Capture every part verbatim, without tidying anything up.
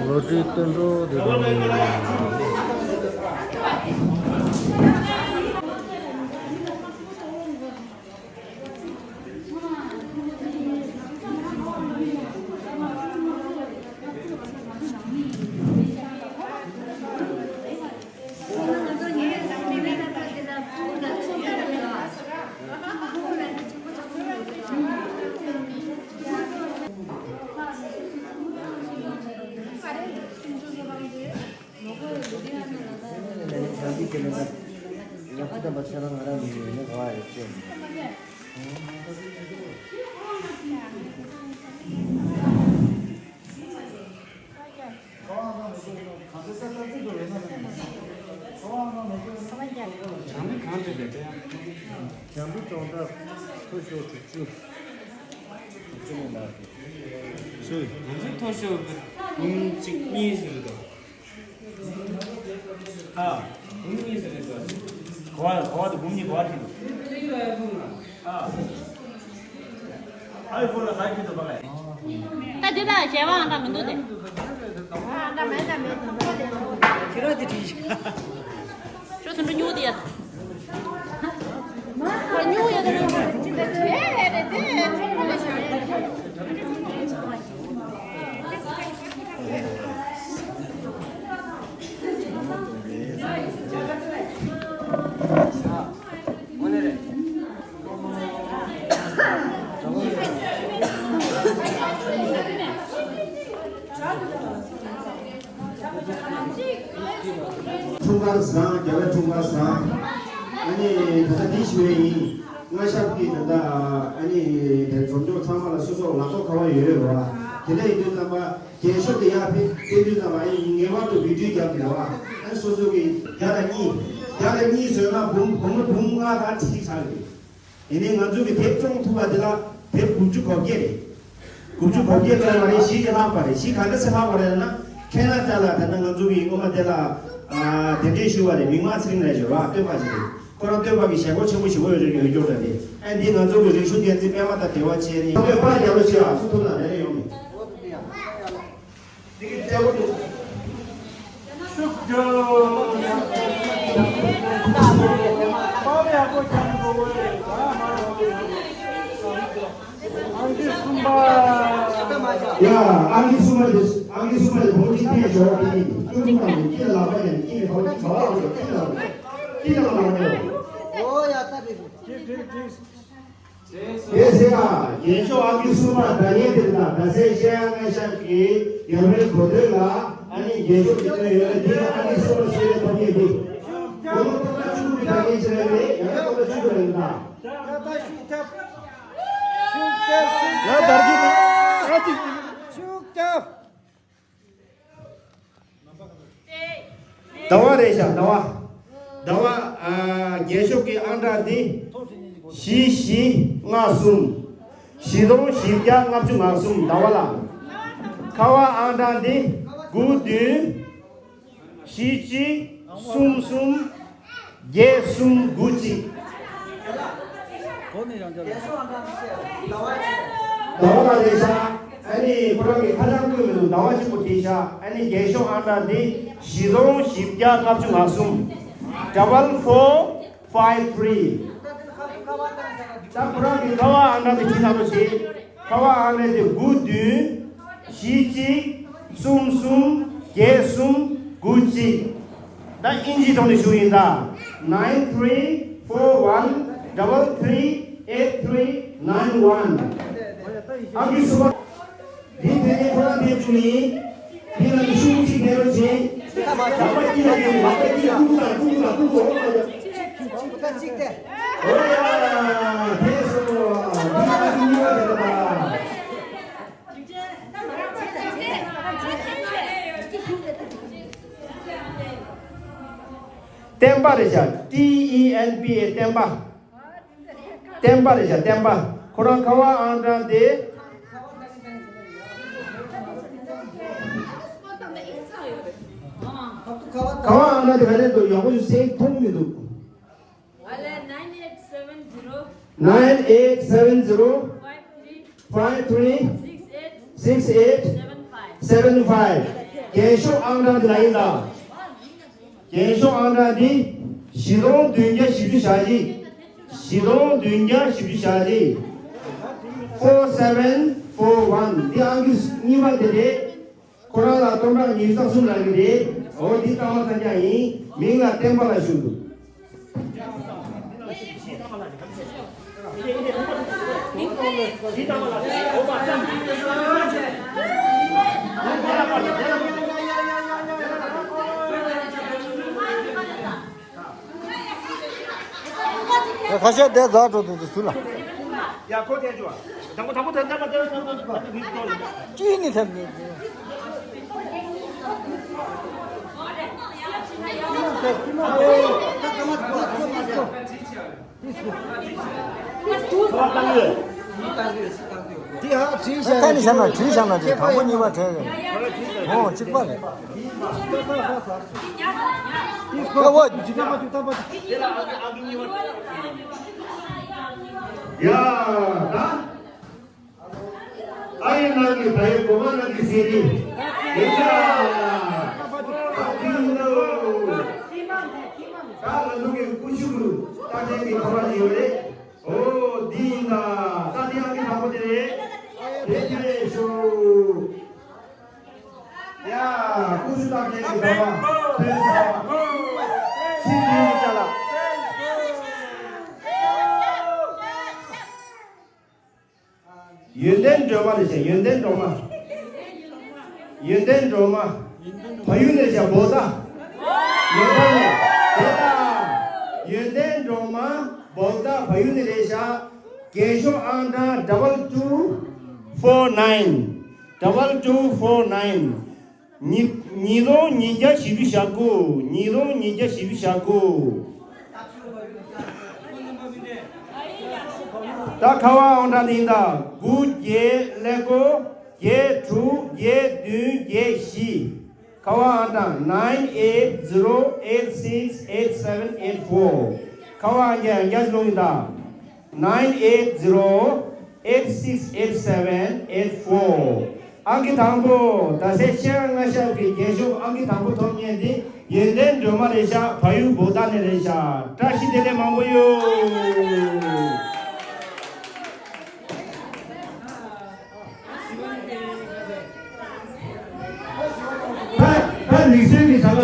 ལོ་ཊ་རི་སྟོན་འགྲོ་དེ་རང་ཡིན། བྱང་བུ་གྲོང་རྡལ་མཐོ་ཤོས་དྲུག་ཅུ། དྲུག་ཅུ་ནས་ལ། སུ། ང་ཚོའི་མཐོ་ཤོས་འབུམ་གཅིག་གཉིས་ཟེར་འདུག་ཨ། འབུམ་གཉིས་ཟེར་འདུག་གོ་བ་གོ་བ་དེ་འབུམ་གཉིས་གོ་བ་ཁྲིད་འདུག་ཨ། ཨའི་ཕོན་ལ་ཁ་ཁྱི་དུ་བ་ལས། ད་འདི་ལ་ཞལ་བ་ཨང་གྲངས་མི་འདུག་སྟེ། ཨང་གྲངས་མེད་ད་མེད་ད་མེད་ད། ཁྱི་རོ་དེ་བྲིས་ཤིག་ཁྱོད་ཚོ་འགྲོ་ཉུག་དེ་ཡ། ཉུག་ཡ་དེ་རེད་དེ་ཚོང་ཁ་ལ་ཞག་འཁྲུངས་སྐར་བཟང་། རྒྱལ་བའི་འཁྲུངས་སྐར་བཟང་། ཨ་ནི་ད་ལྟ་འདི་ཞུ་ཡས་ཡིན། སྔ་ཞབས་ཀྱི་ད་ལྟ་ཨ་ནི་དེ་འཛོམས་འཇོག་ཚང་མ་ལ་སོ་སོ་ལག་ཐོག་ཁ་པར་ཡོད་རེད་བ། དེ་འདྲ་ཡིན་དུས་ཙམ་པ། རྒྱན་ཤོག་དེ་ཡར་ཕེབས་ཕེབས་དུས་ཙམ་པ་ངེས་པར་དུ་བི་ཌིའོ་རྒྱབ་དགོས་བ། ཨ་ནི་སོ་སོ་གི་བརྒྱ་དང་གཉིས། བརྒྱ་དང་གཉིས་བཟོས་ན་འབུམ་འབུམ་འབུམ་ལྔ་དང་ཁྲི་ཆགས་རེད། ཡིན་ནའི་ང་ཚོ་གི་དེབ་བཙོང་ཐུབ་པ་དེ་ལ་དེབ་དགུ་བཅུ་གོ་བརྒྱད་རེད། དགུ་བཅུ་གོ་བརྒྱད་བཙོང་བ་རེད། གཞིས་ཀྱི་ལྷག་པ་རེད། གཞིས་ག་འདྲ་སེ་ལྷག་པ་རེད་ལབ་ན། ཁེ་ན་ཌ་ལ་ད་ལྟ་ང་ཚོ་གི་སྔོན་མ་དེ་ལ་ཨ་གདན་འདྲེན་ཞུས་པ་རེད། མིག་དམར་ཚེ་རིང་ལགས་ཞུ་བ་སྟོན་པ་ཞིག་རེད། ཁོ་རང་སྟོན་པ་གི་ཞལ་སྐོར་ཆེན་པོ་ཞིག་ཡོད་རེད། ཡོད་རྒྱུ་འདྲ་རེད། ཨ་འདི་ང་ཚོ་གི་རིག་གཞུང་སྒྱུ་རྩལ་པད་མ་དང་འབྲེལ་བ་བྱས་ནས་ཁ་པར་རྒྱག་རོགས་བྱེད་ཨ། སུ་ཐུབ་ན་རེ་རེ་ཡོང་མེད། ཡ། ཨང་ཀི་གསུམ་པ་དེ། ཨང་ཀི་གསུམ་པ་དེ་བོད་ཀྱི་ཐད་ཞོག་དེ་ཡིན། ཀུན་ཀུན་དང་ཀི་ལ་ལག་པ་ཡང་ཀི་ལ་ལག་པ་ཀི་ལ་ལག་པ་ཀི་ལ་ལག་པ་ཡང་། ཨོ་ཡ་ད་རེད། དེ་ཟེར་ཡ། རྒྱན་ཤོག་ཨང་ཀི་གསུམ་པ་དག་ཡིན་དེ་དང་། ད་སེ་ཤེ་ཡ་ང་ཤག་གི་ཡར་མའི་གོ་ཐོས་ལ་ཨ་ནི་རྒྱན་ཤོག་གི་དོན་ཡོད་ལ། དེ་ཡང་ཨང་ཀི་གསུམ་པ་ཟེར་བའི་ཐོབ་ཉེས་དེ། ཁོ་མོ་ཐོབ་ཐང་ཆུང་གི་དག་ཡིན་ཕྱིར་རེད། ཡང་ན་ཐོབ་ཐང་ཆུང་གི་རེད་ད། ད་ད་ཤུགས་ཐེབས། ཤུགས་ཐེབས། ཤུགས་ལ་དར་གྱི་འདུག་ཨ་ཅིག་ཤུགས་ཐེབས། ཟླ་བ་རེད་ཤག་ཟླ་བ། ཟླ་བ། ཨ། རྒྱན་ཤོག་གི་ཨང་གྲངས་འདི། བཞི་བཞི་ལྔ་གསུམ། བཞི་སྟོང་བཞི་བརྒྱ་ལྔ་བཅུ་ང་གསུམ། ཟླ་བ་ལ། ཁ་པར་ཨང་གྲངས་འདི། དགུ་བདུན། བཞི་གཅིག་གསུམ་གསུམ། བརྒྱད་གསུམ་དགུ་གཅིག་ཟླ་བ་ལ་རེད་ཤག་ཨ་ནི་ཁོ་རང་གི་ཁ་བྱང་བཀོད་མི་འདུག་ཟླ་བ་གཅིག་པོ་བྲིས་ཤག་ཨ་ནི་རྒྱན་ཤོག་ཨང་གྲངས་འདི་བཞི་སྟོང་བཞི་བརྒྱ་ལྔ་བཅུ་ང་གསུམ། double four five three། ད་ཁོ་རང་གི་ཁ་པར་ཨང་གྲངས་འདི་བྲིས་ན་རོགས་བྱེད། ཁ་པར་ཨང་གྲངས་དེ་དགུ་བདུན། བཞི་གཅིག་གསུམ་གསུམ། བརྒྱད་གསུམ། དགུ་གཅིག་ད་ཨིན་ཇིའི་ཐོག་ནས་ཞུ་ཡིན་ད། nine three four one double three eight three nine one། ཨང་ཀི་གསུམ་པ། འདི་དེ་ནས་ཁོ་རང་འདས་བྱུང་ཡིན། འདི་ལ་ནི་ཤུགས་ཀྱིས་འགྲོ་བྱེད། ལག་པ་དཀྱིལ་ལ་བརྒྱབ། ལག་པ་དཀྱིལ་ལ་ཀུ་ཀུ་དང་ཀུ་ཀུ་དང་ཀུ་ཀུ། འོ་མ་རྒྱབ། ད་གཅིག་སྟེ། འོ་ཡ། དེ་སོ། འདི་ལ་ནི་གཉིས་པ་དེ་ལ། བསྟན་པ་རེད་ཤག T E N P A། བསྟན་པ། བསྟན་པ་རེད་ཤག་བསྟན་པ། ཁོ་རང་ཁ་པར་ཨང་གྲངས་དེ། ཁ་པར་ཨང་གྲངས་དེ་ག་རེ་འདུག་ཡག་པོ་ཞིག་གསན་མཐོང་མི་འདུག་ཨ་ལས། nine eight seven zero nine eight seven zero five three five three six eight six eight seven five seven five། རྒྱན་ཤོག་ཨང་གྲངས་འདི་ལ་ཡིན་ད། རྒྱན་ཤོག་ཨང་གྲངས་འདི་བཞི་སྟོང་བདུན་བརྒྱ་བཞི་བཅུ་ཞེ་གཅིག་བཞི་སྟོང་བདུན་བརྒྱ་བཞི་བཅུ་ཞེ་གཅིག four seven four one། འདི་ཨང་ཀི་གཉིས་པ་འདི་རེད། ཁོ་རང་ལ་སྟོང་ཕྲག་ཉི་ཤུ་རྩ་གསུམ་ལབ་ཀྱི་རེད། འོ་འདི་རྟགས་མ་ཚང་རྐྱང་ཡིན། མིང་ལ་བསྟན་པ་ལ་ཞུགས་འདུག་ཁ་ཤས་དེ་རྫ་འགྲོ་འདུག་འདུག་ཟུར་ལ། ཡ་ཁོ་དེ་འཇུ་བ། དང་པོ་དང་པོ་དེ་འདྲ་མ་དེ་བསམ་བསམ་བསམ་བསམ་བསམ་བསམ། ཅི་ནི་ཐེབས་འདུག་འདི་ཧ་བྲིས་བཞག་ཁ་ནི་བཞག་ན་བྲིས་བཞག་ན་དེ་དང་པོ་གཉིས་པ་བྲལ་རེད། འོ་གཅིག་པ་རེད། ཡ་ད། ཨ་ཡེ་ནང་གི་ད་ཡེ་གོ་མ་ནང་གི་སེ་རི། ཡེ་ཡ། ད་ང་ཚོ་གི་ཀུ་ཤུ་གུ་ད་དེ་གི་ཁོ་ར་ཡོད་རེད། ཨོ་འདི་ཡིན་ད། ད་འདི་ཨང་ཀི་དང་པོ་དེ་རེད། དེ་དེ་རེད་ཤོ། ཡ་ཀུ་ཤུ་ད་དེ་གི་ཁོ་ར་ཕེབས་སོང་། ཕྱི་འདི་ཡིན་ད་ལ། ཡོན་ཏན་སྒྲོལ་མ་རེད་ཤག་ཡོན་ཏན་སྒྲོལ་མ། ཡོན་ཏན་སྒྲོལ་མ། བལ་ཡུལ་ནས་ཤག་བོ་ད། ཡོན་ཏན་ནས་དེ་ད། ཡོན་ཏན་སྒྲོལ་མ་བོ་ད་བལ་ཡུལ་ནས་རེད་ཤག་རྒྱན་ཤོག་ཨང་གྲངས་double two four nine། double two four nine། ཉིས་ཉིས་སྟོང་ཉིས་བརྒྱ་བཞི་བཅུ་ཞེ་དགུ། ཉིས་སྟོང་ཉིས་བརྒྱ་བཞི་བཅུ་ཞེ་དགུ། ད་ཁ་བ་ཨང་གྲངས་འདི་ཡིན་ད། དགུ་བརྒྱད་ཀླད་ཀོར་བརྒྱད་དྲུག་བརྒྱད་བདུན་བརྒྱད་བཞི། ཁ་བ་ཨང་གྲངས་nine eight zero eight six eight seven eight four། ཁ་བ་ཨང་གྲངས་ཡང་བསྐྱར་ཞུ་ཡིན་ད། nine eight zero eight six eight seven eight four། ཨང་ཀི་དང་པོ་ད་སེ་ཤེར་ལྔ་ཤོག་གི་རྒྱན་ཤོག་ཨང་ཀི་དང་པོ་ཐོབ་མཁན་དེ་ཡོན་ཏན་སྒྲོལ་མ་རེད་ཤག་བལ་ཡུལ་བོ་ད་ནས་རེད་ཤག་བཀྲ་ཤིས་བདེ་ལེགས་མང་པོ་ཡོད། ད་ད་ལིག་སོན་གྱི་ཟ་ལ།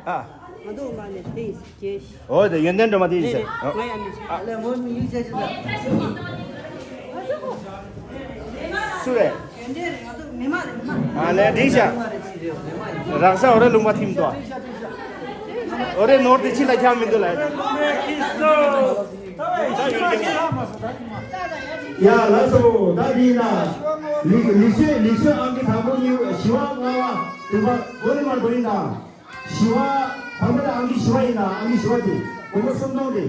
ཨ། ང་ཚོ་མ་ནས་དེ་ཡིན་ཟེར་གྱིས། འོ་དེ་ཡོན་ཏན་སྒྲོལ་མ་དེ་ཡིན་ཟེར། ང་ཡང་མི་ཤེས། ཨ་ལས་མོ་མི་ཡིན་ཟེར་གྱིས། སུ་རེད། ཡོན་ཏན་རེད། ང་ཚོ་མི་མ་རེད། མི་མ་རེད། ཨ་ལས་འགྲིག་ཤག་རག་ས་འོ་རེ་ལུང་པ་ཐིམ་དོ། འོ་རེ་ནོར་དེ་ཕྱི་ལ་ཁྱབ་མི་འདུག་ལ། ཡ་ལགས་སོ། ད་འདི་ཡིན་ན། ལི་ལི་སོན་ལི་སོན་ཨང་ཀི་དང་པོ་གཉིས་བཞི་བ་ལྔ་བ་བདུན་པ་གོ་ནི་མ་གོ་ཡིན་ན། བཞི་བ་དང་པོ་དེ་ཨང་ཀི་བཞི་བ་ཡིན་ན། ཨང་ཀི་བཞི་བ་དེ་སྒོར་མོ་སུམ་སྟོང་དེ།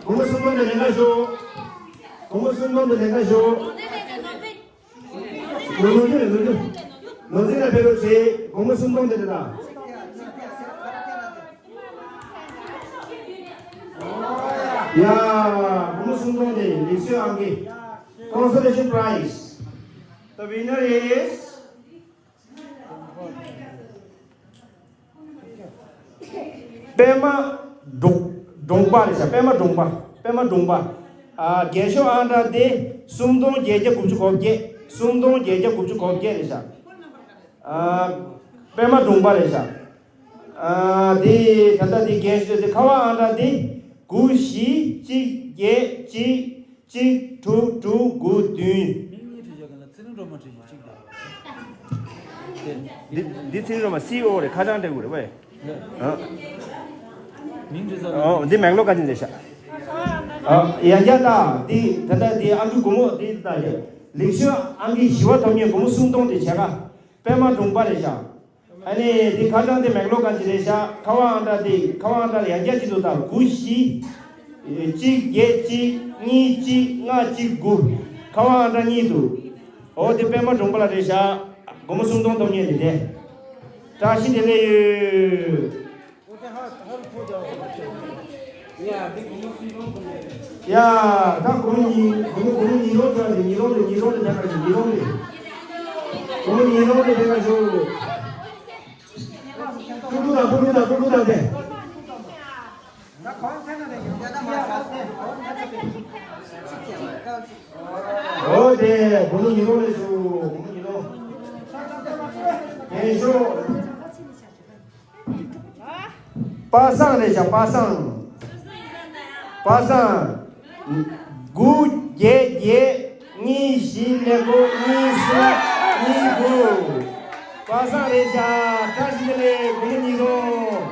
སྒོར་མོ་སུམ་སྟོང་དེ་ལེན་ག་ཤོག་སྒོར་མོ་སུམ་སྟོང་དེ་ལེན་ག་ཤོག་ནོར་འཛིན་ནོར་འཛིན་ནོར་འཛིན་ལ་ཕེབས་རོགས་བྱེད། སྒོར་མོ་སུམ་སྟོང་དེ་རེད་ད། ཡ། སྒོར་མོ་སུམ་སྟོང་དེ་ལིག་སོན་ཨང་ཀི། Consolation prize. The winner is པད་མ་འབྲོང་འབྲོང་པ་རེད་ཤག་པད་མ་འབྲོང་པ། པད་མ་འབྲོང་པ། ཨ་རྒྱན་ཤོག་ཨང་གྲངས་དེ་སུམ་སྟོང་བརྒྱད་བརྒྱ་དགུ་བཅུ་གོ་བརྒྱད། སུམ་སྟོང་བརྒྱད་བརྒྱ་དགུ་བཅུ་གོ་བརྒྱད་རེད་ཤག་ཨ་པད་མ་འབྲོང་པ་རེད་ཤག་ཨ་དེ་ད་ལྟ་དེ་རྒྱན་ཤོག་དེ་ཁ་བ་ཨང་གྲངས་དེ་དགུ་བཞི་གཅིག་བརྒྱད་གཅིག་གཅིག་དྲུག་དྲུག་དགུ་བདུན། མིང་གཉིས་བྲིས་བཞག་གི་ན་ཚེ་རིང་སྒྲོལ་མ་བྲིས་ཀྱི་གཅིག་དང་། འདི་འདི་ཚེ་རིང་སྒྲོལ་མ་སི་ཨི་ཨོ་རེད། ཁ་བྱང་སྤྲད་དགོས་རེད་པས། ཨ། མིང་བྲིས་ས་ཨོ་འདི་མེག་ལོ་ཀ་ཅིན་རེད་ཤག་ཨ་ཡ་རྒྱ་ད་འདི་ད་ལྟ་འདི་ཨ་ཁུ་སྒོར་མོ་འདི་ད་རེད། ལིག་ཤོ་ཨང་ཀི་བཞི་བ་ཐོབ་མཁན་སྒོར་མོ་སུམ་སྟོང་དེ་བྱས་ཀ་པད་མ་སྒྲུང་པ་རེད་ཤག་ཨ་ནི་འདི་ཁ་བྱང་དེ་མེག་ལོ་གང་ཅི་རེད་ཤག་ཁ་བ་ཨང་གྲངས་དེ་ཁ་བ་ཨང་གྲངས་ཡང་བསྐྱར་ཅིག་ཏུ་དང་དགུ་བཞི། གཅིག་བརྒྱད་གཅིག་གཉིས་གཅིག་ལྔ་གཅིག་དགུ། ཁ་བ་ཨང་གྲངས་གཉིས་འདུག་འོ་དེ་པད་མ་སྒྲུང་པ་ལ་རེད་ཤག་སྒོར་མོ་སུམ་སྟོང་ཐོབ་མཁན་དེ་དེ། བཀྲ་ཤིས་བདེ་ལེགས་ཡོད། ཡ་ད་སྒོར་མོ་གཉིས་སྒོར་མོ་སྒོར་མོ་ཉིས་སྟོང་ཙམ་རེད། ཉིས་སྟོང་རེད། ཉིས་སྟོང་རེད། ད་ག་ཞིག་ཉིས་སྟོང་རེད། བུ་མོ་ཉིས་སྟོང་དེ་ཕེབས་པ་ཞུ། ཀྲུང་ཀྲུང་དང་ཀྲུང་ཀྲུང་དང་ཀྲུང་ཀྲུང་དང་དེ། འོ་དེ་བུ་མོ་ཉིས་སྟོང་ལས་སུ་བུ་མོ་ཉིས་སྟོང་། རྒྱན་ཤོག་པ་སངས་རེད་བཞག་པ་སངས། པ་སངས། དགུ་བརྒྱད་བརྒྱད་གཉིས་བཞི་ཀླད་ཀོར་གཉིས་གསུམ་གཉིས་དགུ། པ་སངས་རེད་བཞག་བཀྲ་ཤིས་བདེ་ལེགས་བུ་མོ་ཉིས་སྟོང་།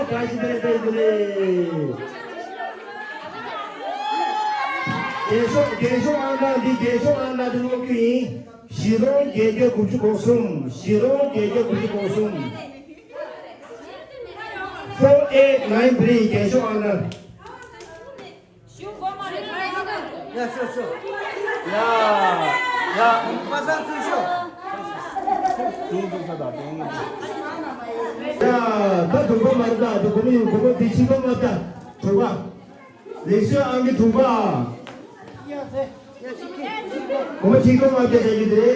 བཀྲ་ཤིས་བདེ་ལེགས་བཀྲ་ཤིས་བདེ་ལེགས། རྒྱན་ཤོག་རྒྱན་ཤོག་ཨང་གྲངས་འདི་རྒྱན་ཤོག་ཨང་གྲངས་འདི་ཀློག་རྒྱུ་ཡིན། བཞི་སྟོང་བརྒྱད་བརྒྱ་དགུ་བཅུ་གོ་གསུམ། བཞི་སྟོང་བརྒྱད་བརྒྱ་དགུ་བཅུ་གོ་གསུམ། Four eight nine three རྒྱན་ཤོག་ཨང་གྲངས། ཡ་ཤོ་ཤོ། ཡ། ཡ། པ་སངས་ཚུར་ཤོག་ཡ། ད་དུམ་བུ་མ་རེད་ད། དུམ་བུ་མི་ཡོང་། དུམ་བུ་འདི་ཆིག་སྟོང་ལྔ་བརྒྱ། དྲུག་པ། ལེགས་བཤད་ཨང་ཀི་དྲུག་པ། སྒོར་མོ་ཆིག་སྟོང་ལྔ་བརྒྱ་བྱ་རྒྱུ་དེ་རེད།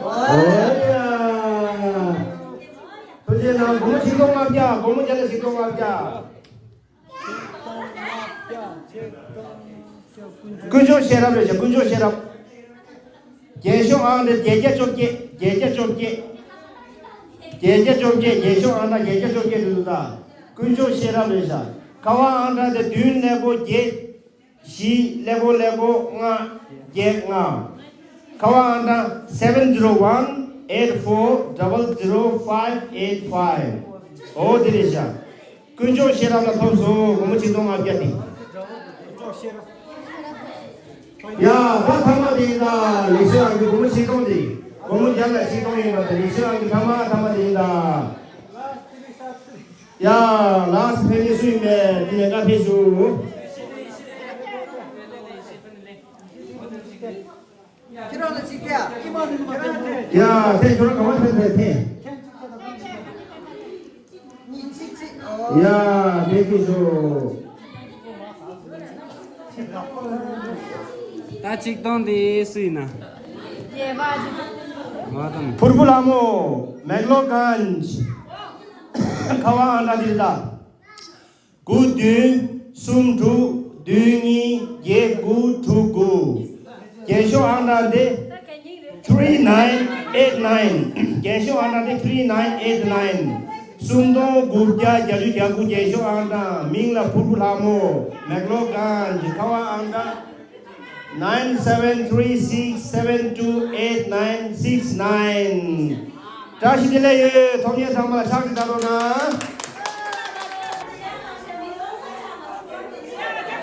ཨོ་ཡ། ཐུགས་རྗེ་གནང་། སྒོར་མོ་ཆིག་སྟོང་ལྔ་བརྒྱ། སྒོར་མོ་བརྒྱ་ལ་ཆིག་སྟོང་ལྔ་བརྒྱ། དཀོན་མཆོག་ཤེས་རབ་རེད་ཤག་དཀོན་མཆོག་ཤེས་རབ། རྒྱན་ཤོག་ཨང་རེད། བརྒྱད་བརྒྱ་བཅོ་བརྒྱད། བརྒྱད་བརྒྱ་བཅོ་བརྒྱད། བརྒྱད་བརྒྱ་བཅོ་བརྒྱད། རྒྱན་ཤོག་ཨང་གྲངས་བརྒྱད་བརྒྱ་བཅོ་བརྒྱད་རེད་འདུག་ད་དཀོན་མཆོག་ཤེས་རབ་རེད་ཤག་ཁ་པར་ཨང་གྲངས་དེ་བདུན་ཀླད་ཀོར་བརྒྱད། བཞི་ཀླད་ཀོར་ཀླད་ཀོར་ལྔ་བརྒྱད་ལྔ། ཁ་པར་ཨང་གྲངས་seven zero one eight four double zero five eight five། ཨོ་དེ་རེད་ཤག་དཀོན་མཆོག་ཤེས་རབ་ལ་ཐོབ་སོང་། སྒོར་མོ་ཆིག་སྟོང་ལྔ་བརྒྱ་དེ། ཡ་ད་ཐ་མ་དེ་ཡིན་ད། ལེགས་བཤད་ཨང་ཀི་སྒོར་མོ་ཆིག་སྟོང་དེ། སྒོར་མོ་བརྒྱ་ལ་ཆིག་སྟོང་ཡིན་པ་དེ་ལེགས་བཤད་ཨང་ཀི་ཐ་མ་ཐ་མ་དེ་ཡིན་ད། ཡ་ལགས་སོ། ཕེབས་མཁན་སུ་ཡིན་པས་དེ་ནས་བཀའ་ཕེབས་ཞུ། ཁྱེད་རང་ལ་ཅིག་ཕེབས། ཡ་ཕེབས། ཁྱོད་རང་ག་པར་ཕེབས་ཕེབས་ཕེབས། གཉིས་གཅིག་གཅིག་ཡ་ཕེབས་ཀྱི་ཞུ། ད་ཆིག་སྟོང་དེ་སུ་ཡིན་ན། ང་དང་། ཕུར་བུ་ལྷ་མོ། མེག་ལོར་གྷན་ཇི། ཁ་པར་ཨང་གྲངས་འདི་རེད་ད། དགུ་བདུན་གསུམ་དྲུག་བདུན་གཉིས་བརྒྱད་དགུ་དྲུག་དགུ། རྒྱན་ཤོག་ཨང་གྲངས་དེ་three nine eight nine། རྒྱན་ཤོག་ཨང་གྲངས་དེ་three nine eight nine། སུམ་སྟོང་དགུ་བརྒྱ་བརྒྱད་ཅུ་གྱ་དགུ། རྒྱན་ཤོག་ཨང་གྲངས། མིང་ལ་ཕུར་བུ་ལྷ་མོ། མེག་ལོར་གྷན་ཇི། ཁ་པར་ཨང་གྲངས་nine seven three six seven two eight nine six nine། བཀྲ་ཤིས་བདེ་ལེགས་ཡོད། ཐོབ་མཁན་ཚང་མ་ལ་ཕྱག་བྲིས་བསྩལ་རོགས་གནང་།